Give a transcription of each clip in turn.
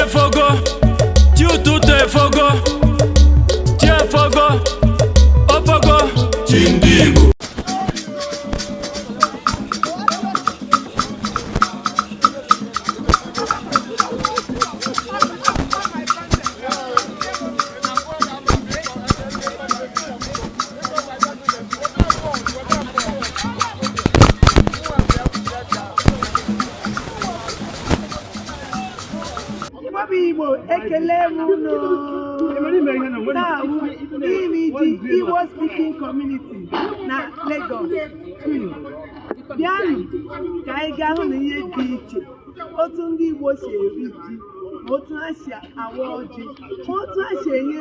Efogo, chi ụtụtụ efogo, chi efogo, ofogo. Chi ndị Igbo. Igbo bụ Igbo, ekele m unu. Taa wụ iri ji Igbo speaking community na Lagos. Bịanụ ka anyị gaa hụ na ihe dị iche, otu ndị Igbo si eri ji, ma otu ha si awa ọjị, ma otu ha si enye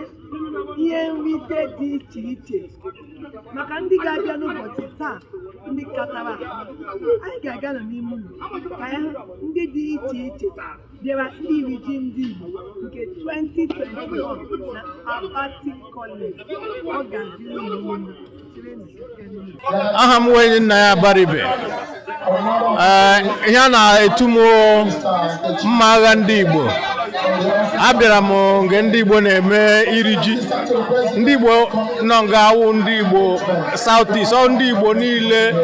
ihe nrite dị iche iche maka ndị ga-abịa n'ụbọchị taa, ndị katara ahụ. Anyị ga-aga nọ n'ime ụlọ ka anyị hụ ndị dị iche iche bịara iri ji ndị Igbo nke 2021 na Abaty College. Ọ ga-adị unu mma. Chere na Aha m wee nna ya Abaribe. Ee, ihe a na-etu m mma agha ndị Igbo. Abịara m nke ndị Igbo na-eme iri ji. Ndị Igbo nọ nga awụ ndị Igbo South East, ọ ndị Igbo niile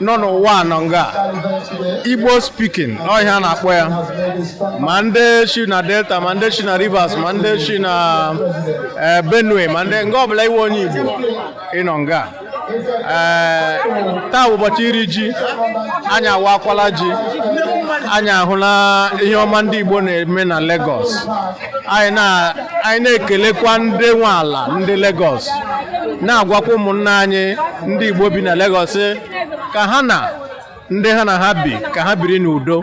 nọ n'ụwa nọ nga. Igbo speaking, ọ ihe a na-akpọ ya. Ma ndị si na Delta, ma ndị si na Rivers, ma ndị si na Benue, ma ndị nga ọbụla iwe onye Igbo ịnọ nga. Ee, taa bụ ụbọchị iri ji. Anyị awakwala ji. Anyị ahụla ihe ọma ndị Igbo na-eme na Lagos. Anyị na-ekelekwa ndị nwe ala, ndị Lagos, na-agwakwa ụmụnne anyị ndị Igbo bi na Lagos sị ka ha na ndị ha na ha bi ka ha biri n'udo.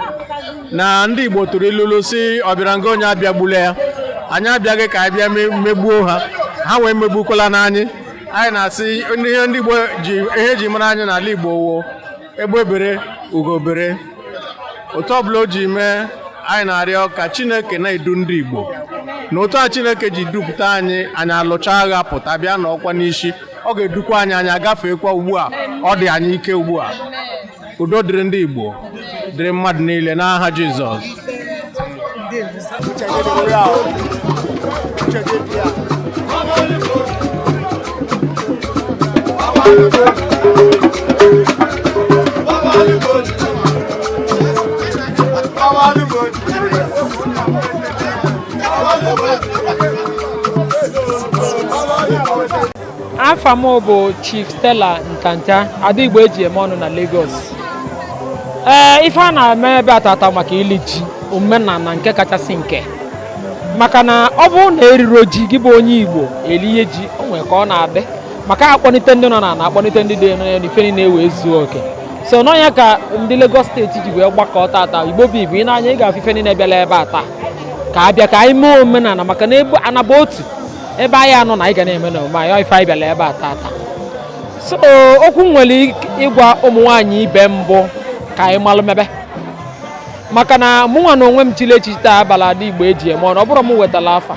Na ndị Igbo tụrụ ilulu si ọbịara nga onye abịagbula ya. Anyị abịaghị ka anyị bịa megbuo ha, ha wee megbukwala n'anyị. Anyị na-asị ihe ndị Igbo ji, ihe eji mara anyị n'ala Igbo wo egbe bere, ugo bere. Otu ọbụla o ji mee, anyị na-arịọ ka Chineke na-edu ndị Igbo na otu a Chineke ji dupụta anyị, anyị alụcha agha pụta bịa n'ọkwa n'isi, ọ ga-edukwa anyị, anyị agafeekwa ugbu a. Ọ dị anyị ike ugbu a. Udo dịrị ndị Igbo, dịrị mmadụ niile n'aha Jizọs. Afa m bụ Chief Stella Ntanta, Ada Igbo eji eme ọnụ na Lagos. Ee, ife a na-eme ebe a tata maka ili ji, omenala nke kachasị nke, maka na ọ bụrụ na eriro ji gị bụ onye Igbo elihe ji, o nwere ka ọ na-adị maka akpọlite ndị nọ na akpọlite ndị dị n'elu, ife niile wee zuo oke. So n'ọnya ka ndị Lagos State ji wee gbakọ tata. Igbo bụ Igbo, ị na-anya ị ga-afụ ife niile bịara ebe a taa ka abịa ka anyị mee omenala, maka na ebe anaba otu ebe anyị anọ na anyị ga na-eme na omume anyị, ife anyị bịara ebe a tata. So okwu m nwere ịgwa ụmụ nwaanyị ibe mbụ, ka anyị malụ mebe, maka na mụnwa na onwe m chiri echichi taa abalị Ada Igbo eji eme ọnụ. Ọ bụrụ m wetara afa,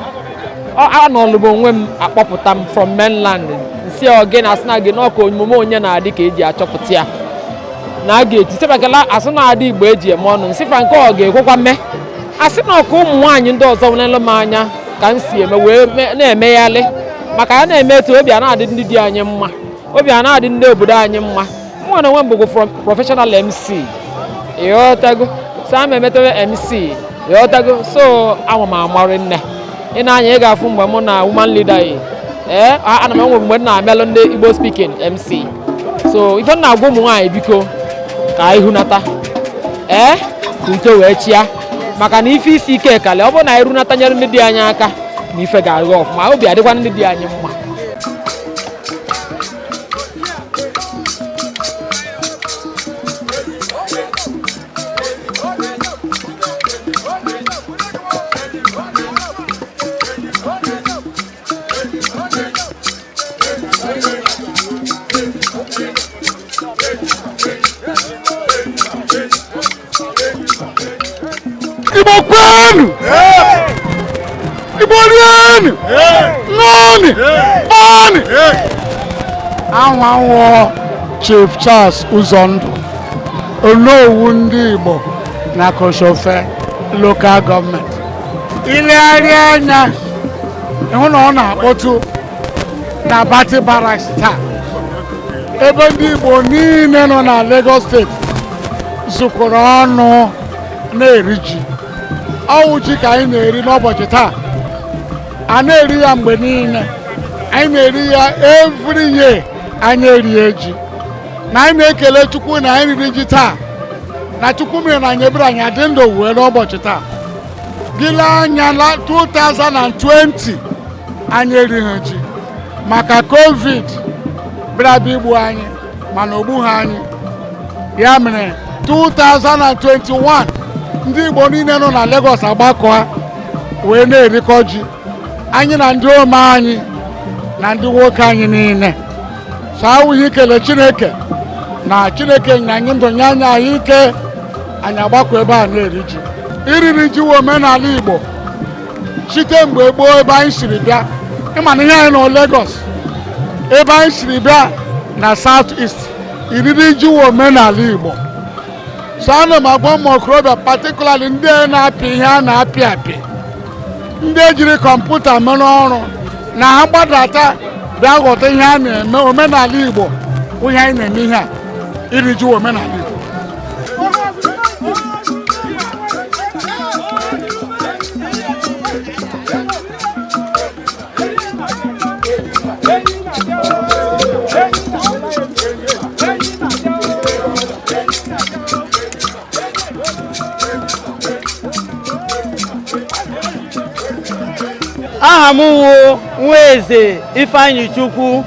anọlụ m onwe m akpọpụta m from mainland, nsị ọ gị na asị na gị n'ọka omume onye na-adị ka eji achọpụta ya na a ga-eti sịbakala asị na Ada Igbo eji eme ọnụ, nsịfa nke ọ ga-ekwekwa mee, asị na ọka ụmụ nwaanyị ndị ọzọ nwere m anya ka m si eme wee na-emeghalị, maka a na-eme etu obi a na-adị ndị dị anyị mma, obi a na-adị ndị obodo anyị mma. Mụ na onwe m bụkwa from professional MC, ịghọtago? So ama emetewe MC, ịghọtago? So ama m amarị nne ị na-anya, ị ga-afụ mgbe mụ na woman leader yi. Ee, ana m enwe mgbe m na-amelụ ndị Igbo speaking MC. So ife m na-agwa ụmụ nwaanyị, biko ka anyị hunata, ee, ka uto wee chịa, maka na ife isi ike kalị. Ọ bụrụ na anyị runata, nyere ndị dị anyị aka na ife ga-agha ọfụma, obi adịkwa ndị dị anyị mma. Igbo kwenu! Igbo rienu! Ṅụọnụ! Kpọọnụ! Anwanwụ Chief Charles Uzondu, Onowu ndị Igbo na Kosofe Local Government. Ilegharịa anya ịhụ na ọ na-akpọtụ na Bati Barracks taa, ebe ndị Igbo niile nọ na Lagos Steeti zukọrọ ọnụ na-eri ji. Ọwụ ji ka anyị na-eri n'ụbọchị taa. A na-eri ya mgbe niile, anyị na-eri ya every year. Anyị erie ji na anyị na-ekele Chukwu na anyị riri ji taa, na Chukwu mere na anyị ebere anyị adị ndụ wee n'ụbọchị taa. Gị lee anya na 2020, anyị erighị ji maka COVID bịara bịa igbu anyị, mana o gbughị anyị. Ya mere 2021, ndị Igbo niile nọ na Lagos agbakọ wee na-erikọ ji, anyị na ndị ome anyị na ndị nwoke anyị niile. So awụghị ikele Chineke na Chineke nyere anyị ndụ, nye anyị ahụ ike, anyị agbakọ ebe a na-eri ji. Iriri ji wụ omenala Igbo site mgbe gboo, ebe anyị siri bịa. Ịma na ihe anyị nọ Lagos, ebe anyị siri bịa na South East, iriri ji wụ omenala Igbo. So ana m agwa ụmụ okorobịa, particularly ndị na-apị ihe a na-apị apị, ndị ejiri kọmputa mere ọrụ, na ha gbadata bịa ghọta ihe a na-eme. Omenala Igbo bụ ihe anyị na-eme. Ihe a, iri ji wụ omenala Igbo. Aha m wụ Nwaeze Ifeanyi Chukwu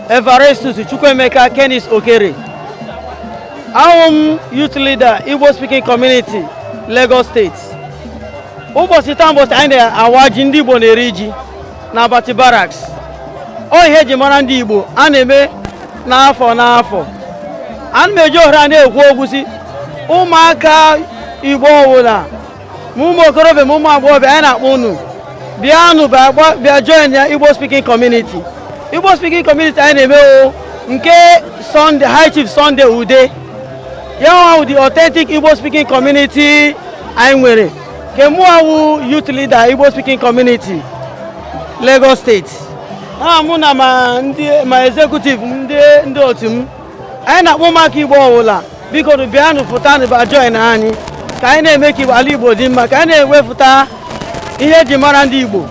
Evarestus Chukwuemeka Kenis Okere. Awụ m youth leader, Igbo speaking community, Lagos State. Ụbọchị taa, ụbọchị anyị na-awa ji, ndị Igbo na-eri ji na Abati Barracks. Ọ ihe eji mara ndị Igbo a na-eme n'afọ n'afọ. Ana m eji ohere a na-ekwu okwu si ụmụaka Igbo ọbụla, ma ụmụ okorobịa ma ụmụ agbọghọbịa, anyị na-akpọ unu, bịanụ bịa join ya Igbo speaking community. Igbo speaking community anyị na-eme o nke Sunday, High Chief Sunday Ude ya nwa, the authentic Igbo speaking community anyị nwere, nke mụa wụ youth leader, Igbo speaking community, Lagos State. Ha mụ na ma ndị ma executive m, ndị otu m, anyị na-akpọ ụmụaka Igbo ọbụla, biko nụ, bịanụ, fụtanụ, bịa join anyị ka anyị na-eme ka ala Igbo dị mma, ka anyị na-ewepụta ihe eji mara ndị Igbo.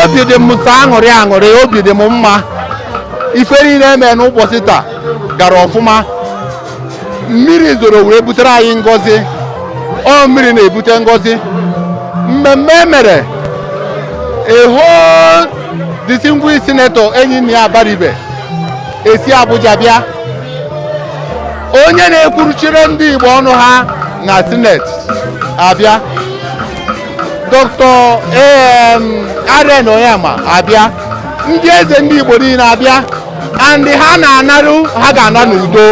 Obi dị m sọ aṅụrị aṅụrị, obi dị m mma. Ife niile eme n'ụbọchị taa gara ọfụma. Mmiri zoro wee butere anyị ngọzi. Ọ mmiri na-ebute ngọzi. Mmemme e mere, eho distinguished senator Enyinnaya Abaribe esi Abuja bịa, onye na-ekwuruchire ndị Igbo ọnụ ha na Senate abịa, Dr. Aren Onyema abịa, ndị eze ndị Igbo niile abịa, and ha na-anarụ, ha ga-ana n'udo.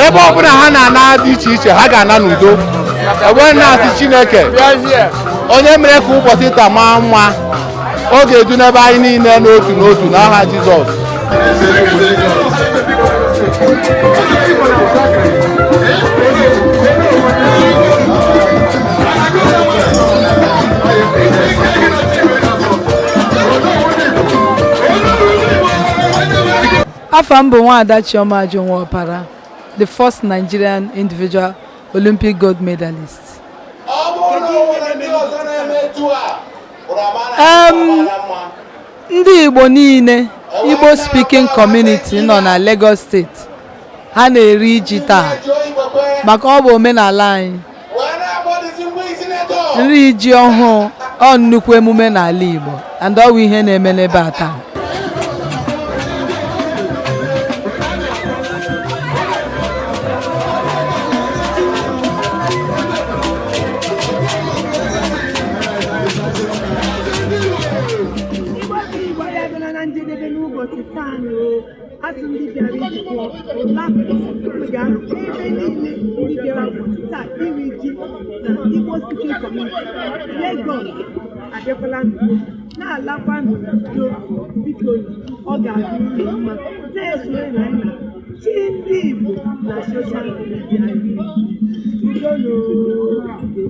Ebe ọbụla ha na-ana dị iche iche, ha ga-ana n'udo. Ebe na-asị Chineke onye mere ka ụbọchị taa maa mma, ọ ga-edu n'ebe anyị niile n'otu n'otu n'aha Jizọs. Afa m bụ Nwaada Chioma Ajunwa, the first Nigerian individual Olympic gold medalist. Ndị Igbo niile, Igbo speaking community nọ na Lagos State, ha na-eri ji taa maka ọ bụ omenala anyị. Nri ji ọhụụ, ọ nnukwu emume n'ala Igbo, and ọ bụ ihe na-eme n'ebe a taa. Igbo bụ Igbo, ya bịara na njedebe n'ụbọchị taa. Asị ndị bịara iji pụọ ụla ga ebe niile, ndị bịara ụbọchị taa iri ji na Igbo Speaking Community Lagos abịakwala n'udo, na-alakwa n'udo. Biko, ọ ga-adị unu mma. Na-esonye na anyị na Chi Ndị Igbo na social media. Udo n'oge.